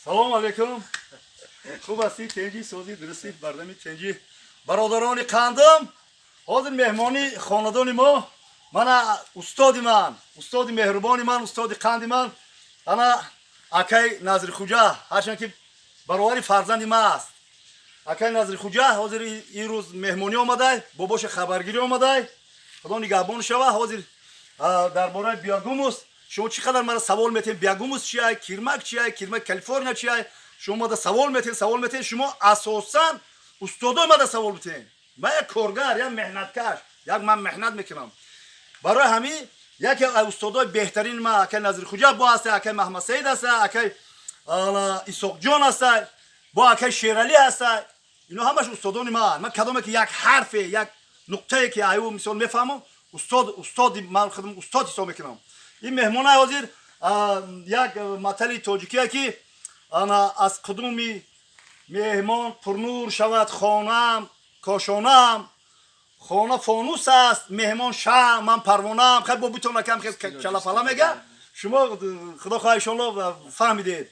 Салом алейкум. Хуб ҳастӣ, тинҷӣ, созӣ, дурустӣ, бардамӣ, тинҷӣ? Бародарони қандам, ҳозир меҳмони хонадони мо мана устоди ман, устоди меҳрубони ман, устоди қанди ман, ана акай Назрихуҷа. Ҳарчанд ки бародари фарзанди ма аст, акай Назрихуҷа ҳозир ин рӯз меҳмонӣ омадай, бобоша хабаргирӣ омадай. Худо нигаҳбон шава. Ҳозир дар бораи биогумус шумо чӣ қадар мара савол метиҳед: биогумус чиай, кирмак чиай, кирмак Калифорния чиай? Шумо мада савол метиҳед, савол метиҳед. Шумо асосан устодои мада савол метиҳед. Ман як коргар, як меҳнаткаш, як ман меҳнат мекунам. Барои ҳамин яке аз устодои беҳтарини ма акай Назрихуҷа бо ҳаста, акай Маҳмадсаид ҳаста, акай Исоқҷон ҳаста, бо акай Шералӣ ҳаста. Ино ҳамаш устодони ман. Ман кадоме ки як ҳарфе, як нуқтае ки аю мисол мефаҳмам, устод, устоди ман, худам устод ҳисоб мекунам. Ин меҳмона ҳозир як матали тоҷикие ки ана аз қудуми меҳмон пурнур шавад хонаам, кошонаам. Хона фонус аст, меҳмон шам, ман парвонаам. Хай, бо битонакам чалапала мега. Шумо, худо хоҳа, иншоалло, фаҳмидед.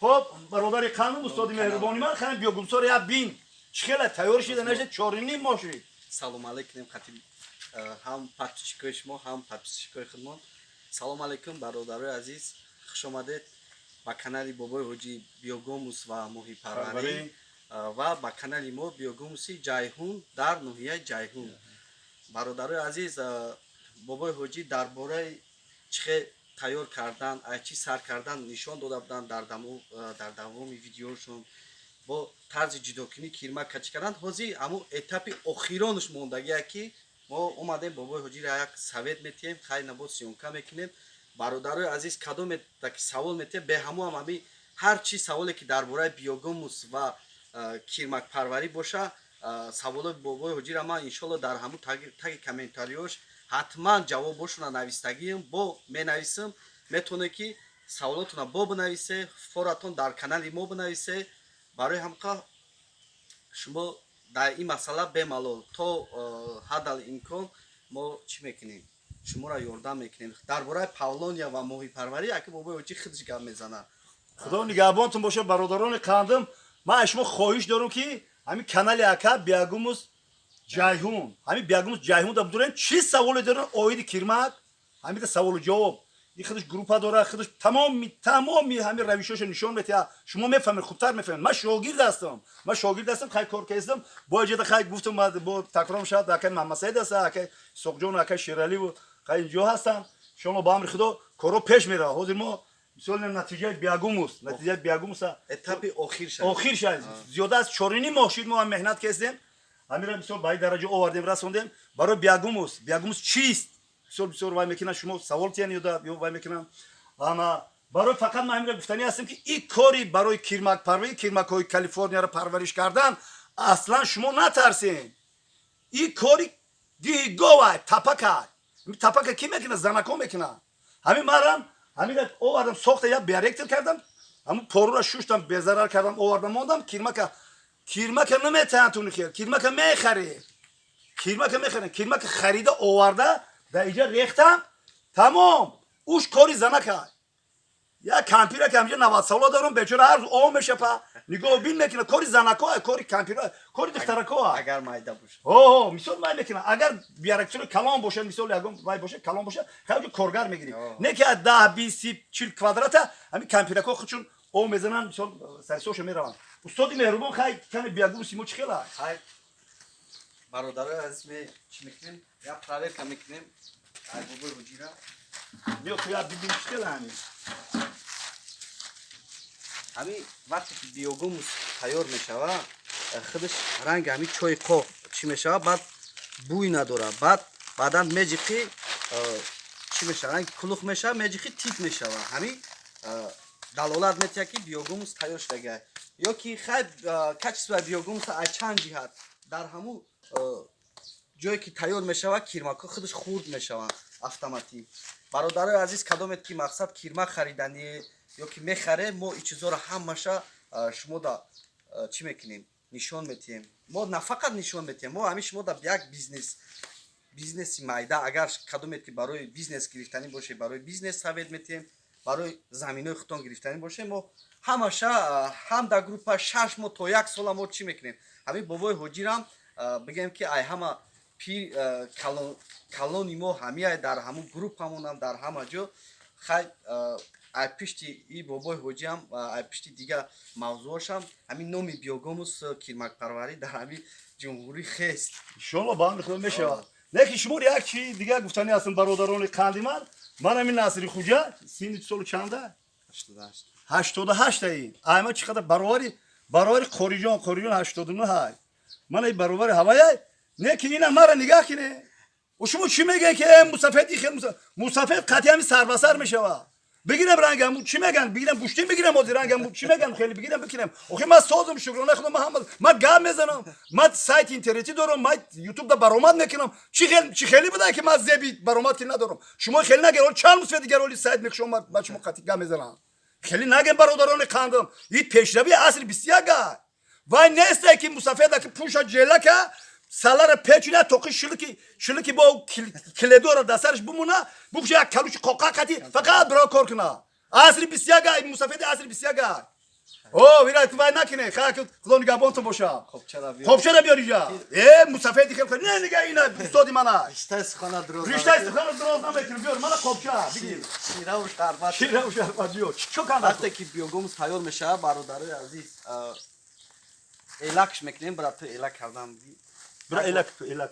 Хоб, бародари қанум, устоди меҳрубони ман, хай, биогумусора як бин, чӣ хела тайёр шида нашид, 4,5 моҳ шид. Салом алейкум қати ҳам подписчикои шумо, ҳам подписчикои худмон. Салом алейкум, бародарои азиз, хуш омадед ба канали Бобои Ҳоҷӣ, биогумус ва моҳипарварӣ, ва ба канали мо, биогумуси Ҷайҳун дар ноҳияи Ҷайҳун. Бародарои азиз, Бобои Ҳоҷӣ дар бораи чӣ хел тайёр кардан, чӣ сар кардан нишон дода буданд дар давоми видеошон, бо тарзи ҷудокунӣ кирмак качӣ кардан. Ҳозир ҳамун этапи охиронаш мондагия, ки мо омадем, Бобои Ҳоҷиро як совет метиҳем. Хай, набод съёмка мекунем. Бародарои азиз, кадоме ки савол метиҳем, беҳаму ҳам ҳами ҳар чи саволе ки дар бораи биогумус ва кирмакпарварӣ боша, саволои Бобои Ҳоҷира ман, иншолло, дар ҳамун таги комментариёш ҳатман ҷавобошона навистагиам, бо менависам. Метавонед ки саволотона бо бинависе, форатон дар канали мо бинависе. Барои ҳамқа шумо дар ин масъала бемалол то ҳаддал имкон мо чӣ мекунем, шуморо ёрдам мекунем. Дар бораи павлония ва моҳипарварӣ аки Бобои Ҳоҷӣ худаш гап мезанад. Худо нигаҳбонтон бошад, бародарони қандам. Ман аз шумо хоҳиш дорам, ки ҳамин канали ака, Биогумус Ҷайҳун, ҳамин Биогумус Ҷайҳун да бидорем. Чӣ саволе дорем оиди кирмак, ҳамида саволу ҷавоб. И худаш группа дора, худаш тамоми ҳамин равишҳошо нишон метиҳад. Шумо мефаҳмед, хубтар мефаҳмед. Ман шогирд ҳастам, ман шогирд ҳастам. Хай, кор кардам бо иҷода. Хай, гуфтам, бо такрор шавад, акай Маҳмадсаид аста, акай Исоқҷон, акай Шераливу хай инҷо ҳастанд. Иншоалло, ба амри Худо, корҳо пеш меравад. Ҳозир мо мисол натиҷаи биогумус, натиҷаи биогумуса. Этапи охир шад. Охир шад. Зиёда аз 4,5 моҳ шид, мо меҳнат кардем, ҳамира мисол ба ин дараҷа овардем, расондем. Барои биогумус, биогумус чист, бисёр бисёр вай мекунанд, шумо савол тиян ё вай мекунанд. Ана барои фақат ман ҳамира гуфтанӣ ҳастем, ки ин кори барои кирмакпарварӣ, кирмакҳои Калифорнияро парвариш кардан, аслан шумо натарсен. Ин кори диҳи говай, тапакай. Тапака ки мекунад? Занако мекунад. Ҳамин марам ҳамина овардам, сохта, як биореактор кардам, ҳамун порура шуштам, безарар кардам, овардам, мондам. Кирмака, кирмака наметаҳанд туни хел, кирмака мехарӣ, кирмака мехарем. Кирмака харида оварда, дар иҷа рехтам, тамом. Уш кори занака. Як кампира ки ҳамҷа 90 сола дорам, бечора, ҳар рӯз об мешапа, нигоҳбин мекуна. Кори занако, кори кампира, кори духтарако. Агар майда бошад. О, мисол вай мекунад. Агар биореактори калон бошад, мисол ягон вай бошад, калон бошад, хеле коргар мегирӣ. Не ки аз 10, 20, 30, 40 квадрата ҳамин кампирако худшон об мезананд, мисол сарисоша мераванд. Устоди меҳрубон, хай, кане биогумуси мо чӣ хела? Хай, бародарои азиз, ме чӣ мекунем, як проверка мекунем ай Бобои Ҳоҷира. Биё, ту як бибин, чӣ хела ҳамин. Ҳамин вақте ки биогумус тайёр мешава, худаш ранги ҳамин чойи қоқ чӣ мешава, баъд бӯй надорад. Баъд баъдан меҷиқӣ, чӣ мешава, ранги кулух мешава, меҷиқӣ, тит мешава. Ҳамин далолат метиҳад, ки биогумус тайёр шудага. Ё ки хай, качество биогумуса аз чанд ҷиҳат: дар ҳамун ҷое ки тайёр мешавад, кирмакҳо худаш хурд мешаванд автоматик. Бародарои азиз, кадомед ки мақсад кирмак харидание ё ки мехаре, мо ин чизҳоро ҳамаша шумо да чӣ мекунем, нишон метиҳем. Мо на фақат нишон метиҳем, мо ҳамин шумо да як бизнес, бизнеси майда, агар кадомед ки барои бизнес гирифтанӣ боше, барои бизнес совет метиҳем, барои заминои худтон гирифтанӣ боше, мо Ҳамаша ҳам дар группа 6 моҳ то як сола мо чӣ мекунем. Ҳамин бобои ҳоҷирам бигем, ки ай ҳама пир калони мо ҳамиай дар ҳамун группамонам, дар ҳама ҷо. Хай, ай пишти и бобои ҳоҷиам, ай пишти дига мавзӯошам ҳамин номи биогумус, кирмакпарварӣ дар ҳамин ҷумҳурӣ хест. Иншоалло, ба ҳамри худо мешавад. Лекин шумо як чи дигар гуфтанӣ ҳастам, бародарони қанди ман. Ман ҳамин Насри Хуҷа синни солу чанда? 88 ин айма чӣ қадар баровари Қориҷон, 89 ҳай. Ман ай баровари ҳаваяй, не ки ина мара нигаҳ кине. У шумо чӣ мегӯед, ки мусафед, и хел мусафед қатъи ҳами сарбасар мешавад. Бигирам рангам, чӣ меган, бигирам гӯштин, бигирам ҳозир рангам, чӣ меган, хеле бигирам бикунам. Охи ман созам, шукрона худо, ман ҳама ман гап мезанам, ман сайти интернетӣ дорам, ман ютубда баромад мекунам. Чӣ хеле буда, ки ман зеби баромад ки надорам. Шумо хеле нагер, чанд мусафед дигар оли сайт мекушам, ба шумо қатъи гап мезанам. Хеле нагем, бародарони қандам, и пешравии асри 21 вай несте, ки мусафеда ки пуша ҷелака салара печуна, тоқи шилики шилики бо киледора дар сараш бумуна, бупуша як калуши қоқа қати, фақат биро кор куна. Асри 21, мусафеди асри 21. О, вира вай накине. Хай, худо нигаҳбонтон боша. Қопчара биёр иҷа. Э, мусафеди хел не, нига, ина устоди мана. Риштаи сухана дроз. Риштаи сухана дроз намекунем. Биёр мана қопча бигир. Шираву шарбат. Шираву шарбат биёр. Чо канда? Вақте ки биогумус тайёр мешавад, бародарои азиз, элакш мекунем. Брат, ту элак кардан. Бира, элак, элак.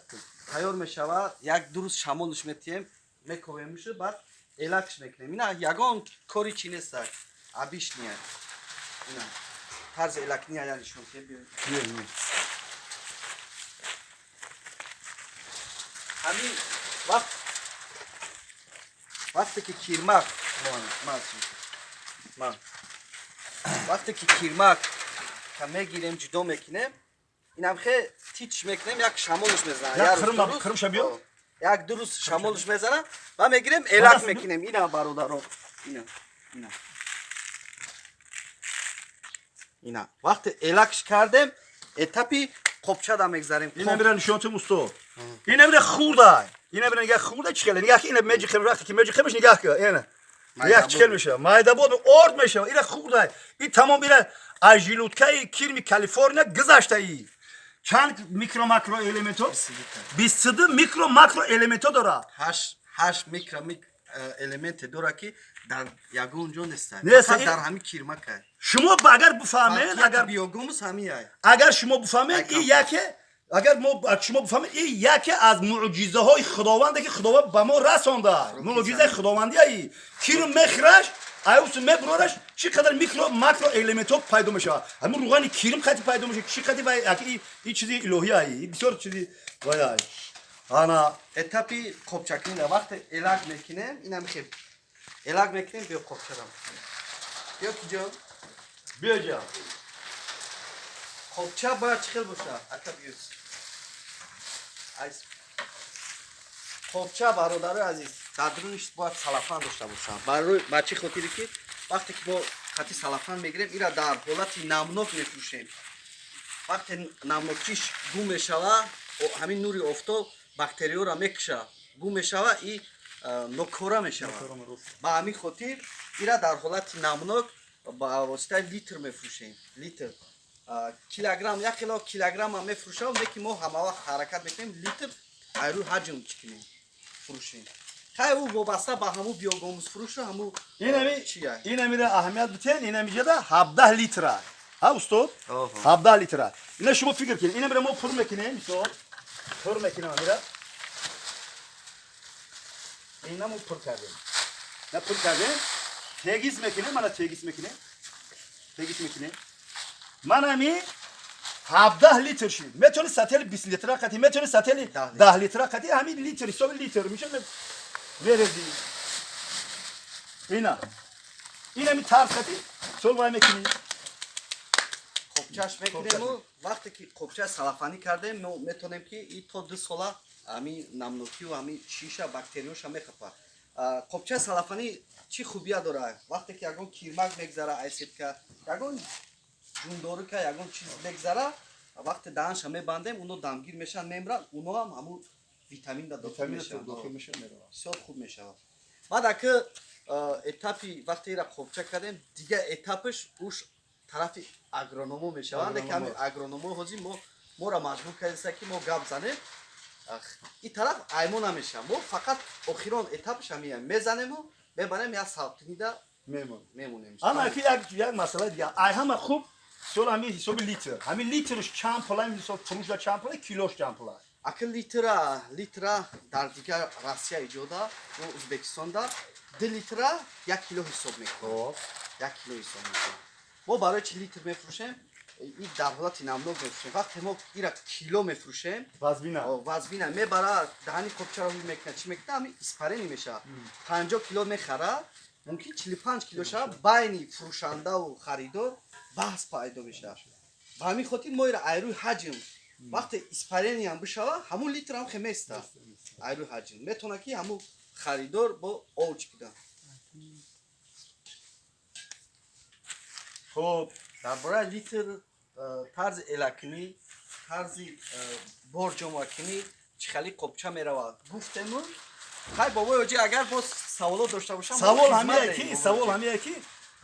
Тайёр мешавад, як ду рӯз шамолш метиҳем, мековемшу, баъд элакш мекунем. Ина ягон кори чӣ неста, обычный. Ина тарзи элакния я нишон тиҳем. Ҳамин вақт, вақте ки кирмак, вақте ки кирмак ка мегирем, ҷудо мекунем, инам хе тич мекунем, як шамолш мезанад. Як ду рӯз шамолш мезанад ва мегирем, элак мекунем. Ина, бародаро, ина, ина, ина. Вақте элакш кардем, этапи қопчада мегзарем. Ина мира нишонтум, устод. Ина мира хурда, ина мира нигаҳ, хурда чӣ хеле нигаҳ, ина меҷи хел, вақте ки меҷи хелмеш, нигаҳ ка, ина нигаҳ, чӣ хел мешава, майдабод орд мешава. Ина хурда, и тамом ира аз желудкаи кирми Калифорния гузаштаи. Чанд микро макро элементҳо? 22 микро макро элементҳо дорад. Ҳашт микро элементе дорад, ки дар ягон ҷо нест, дар ҳамин кирмака. Шумо агар бифаҳмед, агар биогумус ҳамиай. Агар шумо бифаҳмед, и яке, агар мо шумо бифаҳмед, и яке аз муъҷизаҳои худованде, ки худованд ба мо расонда, муъҷизаи худовандияи. Кирм мехӯраш, аюсу мебурораш, чӣ қадар микро макро элементҳо пайдо мешавад. Ҳамин руғани кирм қати пайдо мешавад, чӣ қати вай, и чизи илоҳияи, бисёр чизи вай ана. Этапи қопчакунина вақте элак мекунем, инам хеб элак мекунем. Биё, қопчарам биё, ки ҷо. Биё ҷа. Қопча бояд чӣ хел боша, ака? Биё. Қопча, бародарои азиз, дар дуруниш бояд салафан дошта боша. Барои ба чӣ хотире, ки вақте ки мо хати салафан мегирем, ира дар ҳолати намнок мефурӯшем. Вақте намнокчиш гум мешава, ҳамин нури офтоб бактериёро мекуша, гум мешава и нокора мешава. Ба ҳамин хотир ира дар ҳолати намнок ба воситаи литр мефурӯшем. Литр, килограмм, як кило килограммам мефурӯшам, лекин мо ҳамавақт ҳаракат мекунем литр айрӯи ҳаҷм чӣ кунем, фурӯшем. Хай, ӯ вобаста ба ҳамун биогумус фурӯшу ҳамун. Инамира аҳамият битен, инамиҷада 17 литра, ҳа, устод? 17 литра. Ина шумо фикр кунед, инамира мо пур мекунем, мисол пур мекунем, амира ина мо пур кардем, на пур кардем, тегис мекунем, мана тегис мекунем, тегис мекунем, манами 17 литр шид. Метавони сатели 20 литра қати, метавони сатели 10 литра қати, ҳамин литр ҳисоби литр меша, мерези. Ина инами тарз қати сол вай мекунӣ. Қопчаш мекунему. Вақте ки қопча салафанӣ кардем, мо метавонем, ки и то 2 сола ҳамин намнокию ҳамин чиша, бактериёша мехапад. Қопчаи салафанӣ чӣ хубия дорад? Вақте ки ягон кирмак мегзара, ай сетка ягон ҷундорука, ягон чиз мегзара, вақте даҳанша мебандем, уно дамгир мешаванд, мемранд. Уно ҳам ҳамун витаминда дохил мешаванд, бисёр хуб мешавад. Баъд аки этапи вақте ира қопча кардем, дигар этапаш уш. Тарафи агрономо мешаванд, ки ҳами агрономо ҳозир мо моро маҷбур кардеста, ки мо гап занем. Ин тараф аймо намешавад, мо фақат охирон этапш ҳамия мезанему мебарем, як салқинида мемонем. Ана ки як масъала дига, ай ҳама хуб сол ҳами ҳисоби литр, ҳами литрш чанд пула, мисол фурӯшда чанд пула, килош чанд пула? Ака, литра дар дигар Россия иҷода, Ӯзбекистонда 2 литра 1 кило ҳисоб мекунем, 1 кило ҳисоб мекунем. Мо барои чи литр мефурӯшем? И дар ҳолати намнок мефурӯшем. Вақте мо ира кило мефурӯшем, вазбина. Вазбина мебара, даҳани қопчаро ҳуй мекунад, чӣ мекунад, ҳами испарение мешавад. 50 кило мехара, мумкин 45 кило шавад. Байни фурӯшандаву харидор баҳс пайдо мешавад. Ба ҳамин хотир мо ира айрӯи ҳаҷм, вақте испарение ам бишавад, ҳамун литрам хеместа, айрӯи ҳаҷм метавонад, ки ҳамун харидор бо овч кунад. Хуб. Дар бораи литр, тарзи элакунӣ, тарзи бор ҷомакунӣ, чӣ хали қопча меравад, гуфтему. Хай, бобои ҳоҷӣ, агар боз саволот дошта бошам. Савол ҳамия ки, савол ҳамия ки,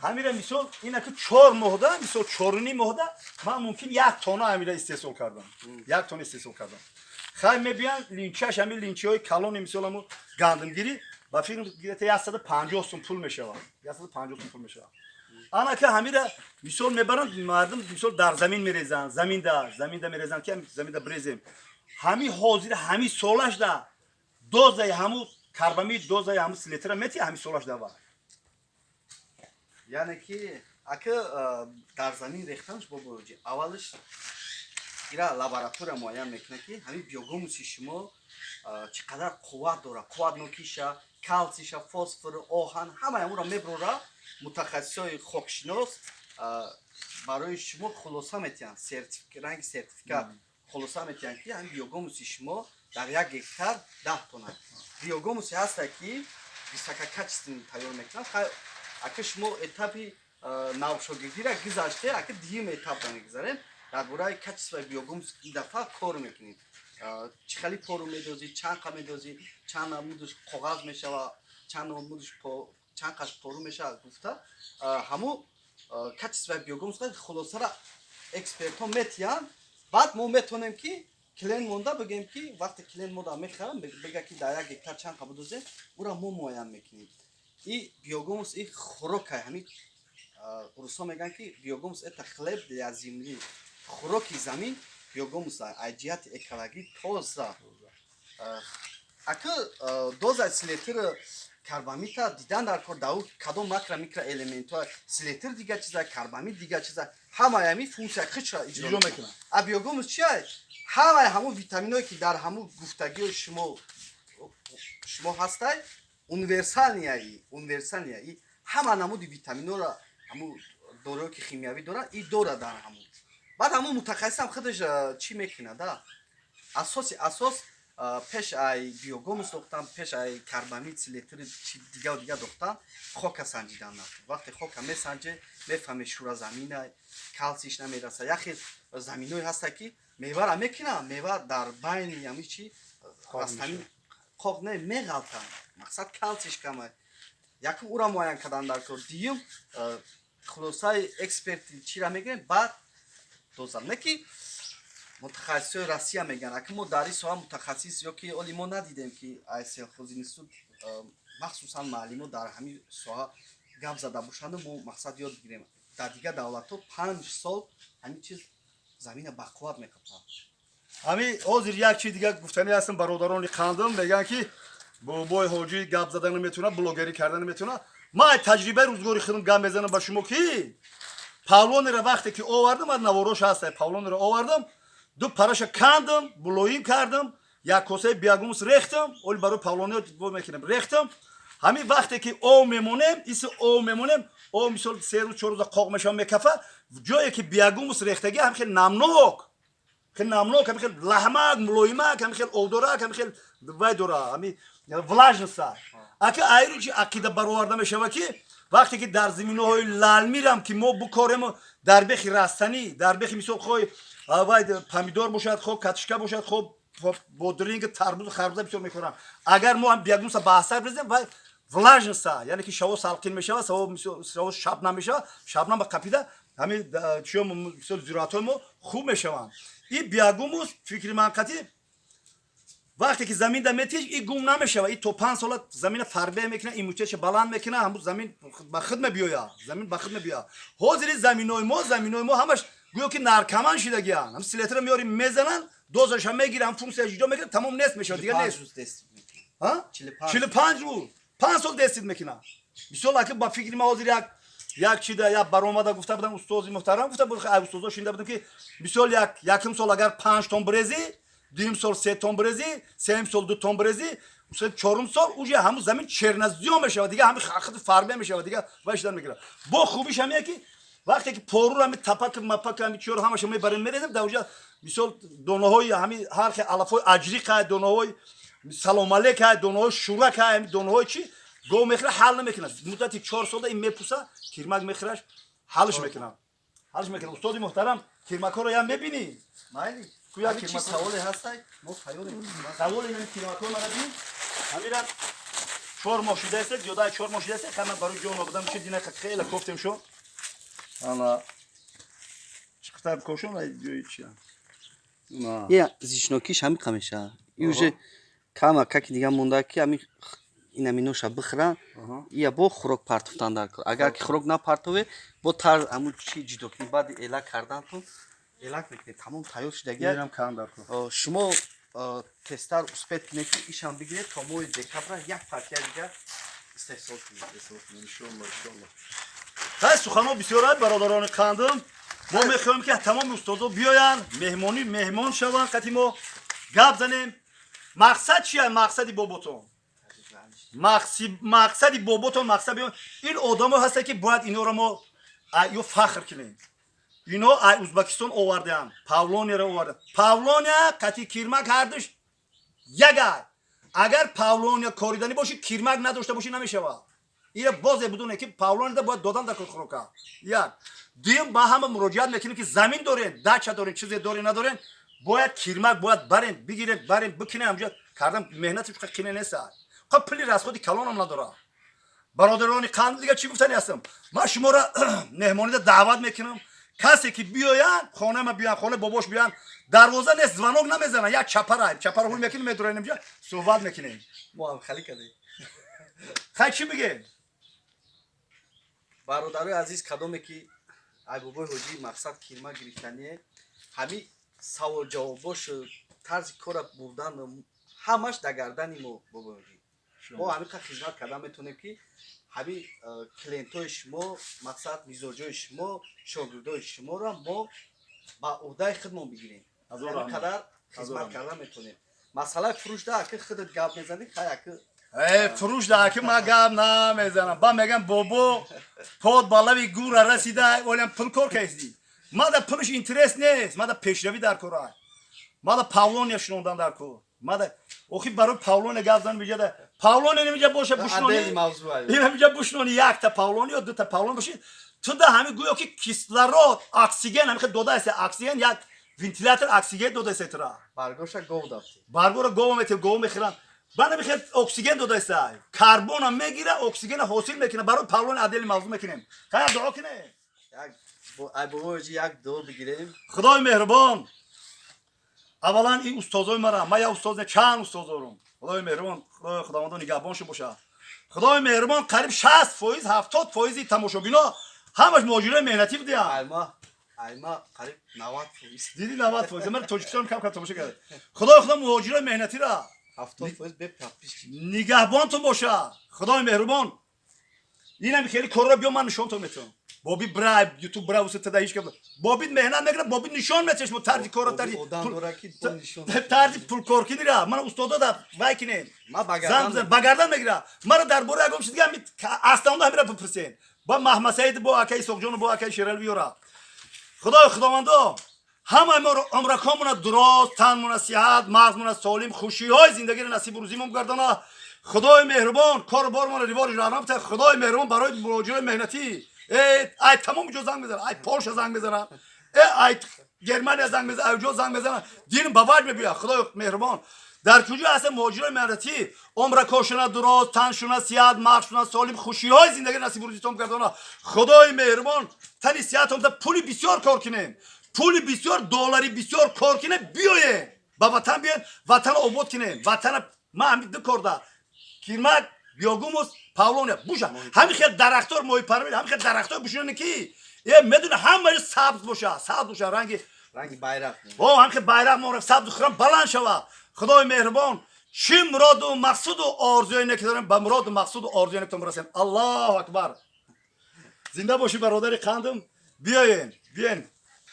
ҳамира мисол ина ки 4 моҳда, мисол 4,5 моҳда ман мумкин 1 тонна ҳамира истеҳсол кардам, 1 тонна истеҳсол кардам. Хай, мебиён линчаш, ҳами линчиҳои калони, мисол ҳаму гандумгирӣ, ба фикр гирета 150 сум пул мешавад, 150 сум пул мешавад. Ана ки ҳамира мисол мебаранд мардум, мисол дар замин мерезанд, заминда мерезанд, ки заминда брезем. Ҳами ҳозир ҳами солашда дозаи ҳаму карбамид, дозаи ҳаму селитра мети ҳами солашда ва? Яъне ки ака, дар замин рехтанаш, бобоҷи, аввалаш ира лаборатория муайян мекунад, ки ҳамин биогумуси шумо чӣ қадар қувват дорад, қувватнокиша, калсиша, фосфор, оҳан, ҳамаи ҳамуро меброра. Мутахассисои хокшинос барои шумо хулоса метиҳанд, ранги сертификат хулоса метиҳанд, ки ҳамин биогумуси шумо дар 1 гектар 10 тонна. Биогумусе ҳаста, ки высококачественный тайёр мекунад. Ака, шумо этапи навшогирдира гузаште, ака, дуюм этапда мегузарем. Дар бораи качествои биогумус ин дафъа кор мекунем: чӣ хали пору медозӣ, чанд қа медозӣ, чанд намудаш коғаз мешава, чанд намудаш, чанд қаш пору мешавад гуфта, ҳамун качествои биогумус хулосара экспертҳо метиҳанд. Баъд мо метавонем, ки клиент монда бигӯем, ки вақте клиент мода мехарам, бега, ки дар 1 гектар чанд қа бидозем, ӯра мо муайян мекунем. И биогумус и хӯрокай, ҳамин русҳо мегӯянд, ки биогумус — это хлеб для земли, хӯроки замин биогумус, аз ҷиҳати экологӣ тоза. Ака, дозаи селитр, карбамита дидан дар кор, дар кадом макро микроэлементҳо. Селитр дига чиза, карбамид дига чиза, ҳамаи ҳамин функсия худша иҷро мекунад. А биогумус чия? Ҳамаи ҳамун витаминое, ки дар ҳамун гуфтагиҳои шумо ҳастай, универсальный ҳама намуди витаминҳоро, ҳамун дороё, ки химиявӣ дорад, и дорад дар ҳамун. Баъд ҳамун мутахассисам худаш чӣ мекунад? Асоси асос, пеш ай биогумус дохтан, пеш ай карбамид, селитри, чи дигаву дига дохтан, хока санҷидан. Вақте хока месанҷе, мефаҳме, шура замина, калсиш намераса. Яхе заминое ҳаста, ки мевара мекунад, мева дар байни ҳами чи растани қоқ не меғалтанд, мақсад калсиш кама. Якум ура муайян кардан дар кор, дуюм хулосаи эксперти чира мегирем, баъд доза. Не ки мутахассисои Россия мегӯянд, ака, мо дар ин соҳа мутахассис ё ки оли мо надидем, ки ай сельхозинститут махсусан маълимо дар ҳамин соҳа гап зада бошанду мо мақсад ёд бигирем. Дар дигар давлатҳо 5 сол ҳамин чиз замина бақувват мекапад. Ҳамин ҳозир як чи дига гуфтанӣ ҳастам, бародарони қандам. Мегӯянд, ки бобои ҳоҷӣ гап задан наметавонад, блогерӣ кардан наметавонад. Ман таҷрибаи рӯзгори худам гап мезанам ба шумо, ки павлонеро вақте ки овардам, аз наворош ҳаста, павлонеро овардам, ду параша кандам, булоим кардам, як косаи биогумус рехтам. Оли барои павлониё мекунам, рехтам. Ҳамин вақте ки ов мемонем, иси ов мемонем, ов мисол 3 рӯз, 4 рӯза қоқ мешава, мекафа. Ҷое ки биогумус рехтагӣ, ҳам хел намнок, хел намнок, ҳам хел лаҳмак, мулоимак, ҳам хел овдорак, ҳам хел вай дора, ҳами влажность. Ака, айру чи ақида бароварда мешава, ки вақте ки дар заминаҳои лалмирам ки мо букорему, дар бехи растанӣ, дар бехи мисол хой вай помидор бошад, хо картошка бошад, хо бодринг, тарбузу харбуза бисёр мекорам, агар мо ҳам биогумуса ба асар бирезем, вай влажность, яъне ки шаво салқин мешава, шаво шабнам мешава, шабнам ба қапида. Ҳамин чиё, мисол, зироатҳои мо хуб мешаванд. И биогумус, фикри ман қатӣ, вақте ки заминда метиш, и гум намешава. И то 5 сола замина фарбе мекуна, иммунитетша баланд мекуна, ҳамун замин ба худ мебиёя, замин ба худ мебиёя. Ҳозири заминои мо ҳамаш гӯё ки наркоман шидагиян. Ҳам селитра меёрим, мезананд, дозаша мегиранд, функсияш иҷро мекунад, тамом, нест мешавад, дигар нест. 45 рӯз, 5 сол действит мекунад. Мисол, аки ба фикри ма, ҳозир як чида, як баромада гуфта будам, устози муҳтарам гуфта буд, устозо шинда будам, ки мисол, як якум сол агар 5 тон брезӣ, дуюм сол 3 тон брезӣ, сеюм сол 2 тон брезӣ, чорум сол уже ҳамун замин чернозём мешавад, дига ҳами худ фарбе мешавад, дига вай шидан мегирад. Бо хубиш ҳамие ки вақте ки поруро, ҳами тапак, мапак, ҳами чиёро ҳамаша мебарем, мерезем, дар уҷа, мисол, донаҳои ҳами ҳар хел алафҳои аҷриқа, донаҳои саломалека, донаҳои шурака, ҳами донаҳои чи гов мехӯра, ҳал намекунад. Муддати 4 сола ин мепуса, кирмак мехӯраш, ҳалш мекунад, ҳалш мекунад. Устоди муҳтарам, кирмакҳоро ям мебинӣ? Майли. Куя? Чи саволе ҳастай, мо тайёрем. Саволи ин кирмакҳо мана бин, ҳамира 4 моҳ шудааст, зиёдаи 4 моҳ шудааст. Хама барои ҷон обудам чи дина хеле кофтем шо. Ана чиқитар кошон ҷои чи. Я зишнокиш ҳами қамеша. И уже кама каки дига монда, ки ҳами инаминоша бихӯран, ия бо хӯрок партофтан дар кор. Агар ки хӯрок напартове, бо тар ҳамун чи ҷудо кунӣ, баъди элак кардантон элак мекунед, тамом, тайёр шудагия. Шумо тезтар успеть кунед, ки ишам бигиред, то моҳи декабра як партия дига истеҳсол кунед. Ҳай, суханҳо бисёрад, бародарони қандум. Мо мехоҳем, ки тамоми устодо биёянд, меҳмонӣ, меҳмон шаванд, қати мо гап занем. Мақсад чия? Мақсади боботон, мақсади боботон, мақсад ин одамо ҳаста, ки бояд инора мо ё фахр кунем. Ино ай Узбекистон овардаам, павлонияро оварда. Павлония қати кирмак ҳардуш ягай. Агар павлония кориданӣ бошӣ, кирмак надошта бошӣ, намешавад. Ира бозе будуне, ки павлонияда бояд додан дар хӯрока. Як дуюм, ба ҳама муроҷиат мекунем, ки замин дорем, дача дорем, чизе дорем, надорем, бояд кирмак бояд барем, бигирем, барем, бикунем. Ҳамҷа кардам, меҳнати қине нест, ха, пули расходи калонам надорад. Бародарони қанд, дига чӣ гуфтани ҳастам? Ман шуморо меҳмонида даъват мекунам. Касе ки биёянд, хонама биёянд, хонаи бобош биёянд, дарвоза нест, звонок намезананд, як чапара чапара ҳуй мекунем, медураем, инҷа суҳбат мекунем. Мо ҳам хали кардем. Хай, чӣ бигем? Бародарои азиз, кадоме ки ай бобои ҳоҷӣ мақсад кирма гирифтание, ҳамин савол ҷавобошу тарзи кора бурдан ҳамаш дар гардани мо, бобои ҳоҷӣ. Мо ҳамин қадр хизмат кардан метавонем, ки ҳамин клиентҳои шумо, мақсад мизоҷои шумо, шогирдои шуморо мо ба уҳдаи худмон бигирем. Ҳамин қадар хизмат кардан метавонем. Масъалаи фурӯшда аки худат гап мезанӣ, хай, аки. Фурӯшда аки ман гап намезанам. Ба мегам, бобо под ба лави гура расида, олям пул кор кардӣ. Мада пулш интерес нест, мада пешравӣ дар кора, мада павлония шунондан дар кор. Мада охи барои павлония гап зан, миҷада павлония намиҷа боша, бушнони инамиҷа, бушнони якта павлония ё дута павлон боши, ту да ҳами гӯё ки кислород, оксиген ҳами хел дода аст, оксиген, як вентилятор оксиген дода аст тура. Баргоша гов дафти. Баргора гов метем, гов мехӯранд. Бана мехел оксиген дода аст, карбона мегира, оксигена ҳосил мекунад. Барои павлония отдельный мавзӯъ мекунем. Хай, дуо кунем. Ай бобои, як дуо бигирем. Худои меҳрубон, аввалан ин устозои мара, ман як устоз не, чанд устоз дорам. Худои меҳрубон, худои худовандо нигаҳбоншо бошад. Худои меҳрубон, қариб 60%, 70 фоизи тамошобино ҳамаш муҳоҷирои меҳнатӣ будиянд. Айма қариб 90%. Диди, 90%. Ман Тоҷикистон кам кам тамошо кард. Худои худо муҳоҷирои меҳнатира 70% бе подписчик. Нигаҳбонтон бошад. Худои меҳрубон, инам хеле корро биё, ман нишонтон метавам. Боби бра ютуб бра усетада ҳеч кап боби меҳнат мекунад, боби нишон метеш мо тарзи кора, тарзи одам дора ки нишон. Тарзи пулкоркинира мана устода да вай кинем. Ма ба гардан. Ба гардан мегира. Мара дар бораи ягон чиз дига астанда ҳамира бипурсен, ба Маҳмадсаид, бо акаи Исоқҷону бо акаи Шерали биёра. Худои худовандо, ҳамаи моро умракомона дуроз, танмона сиҳат, мағзмона солим, хушиҳои зиндагиро насибу рӯзимон гардона. Худои меҳрубон, кору бормона ривоҷ раҳмат. Худои меҳрубон, барои муҳоҷирои меҳнатӣ, ай тамоми ҷо занг мезанад, ай Полша занг мезанад, ай Германия занг мезанад, ай ҷо занг мезанад, динм ба ваҷ мебиёяд. Худои меҳрубон. Дар куҷо ҳастен, муҳоҷирои меҳнатӣ, умракошона дуроз, таншуна сиҳат, мағзшуна солим, хушиҳои зиндагӣ насиб рӯзитон гардона. Худои меҳрубон тани сиҳатон, пули бисёр кор кунем, пули бисёр, доллари бисёр кор кунем, биёем ба ватан, биёем, ватана обод кунем. Ватана ма ҳами ду корда кирмак, биогумус, павлония буша, ҳами хел дарахтор, моҳипарварӣ, ҳами хел дарахтор бушиноне, ки медуна, ҳамаи сабз боша, сабз боша, ранги Ранги байрақ. О, ҳам хел байрақ мо сабзу хуррам баланд шава. Худои меҳрубон, чӣ муроду мақсуду орзуе не ки дорем, ба муроду мақсуду орзуе нектон бирасем. Аллоҳу акбар! Зинда бошӣ, бародари қандам. Биёен, биёен.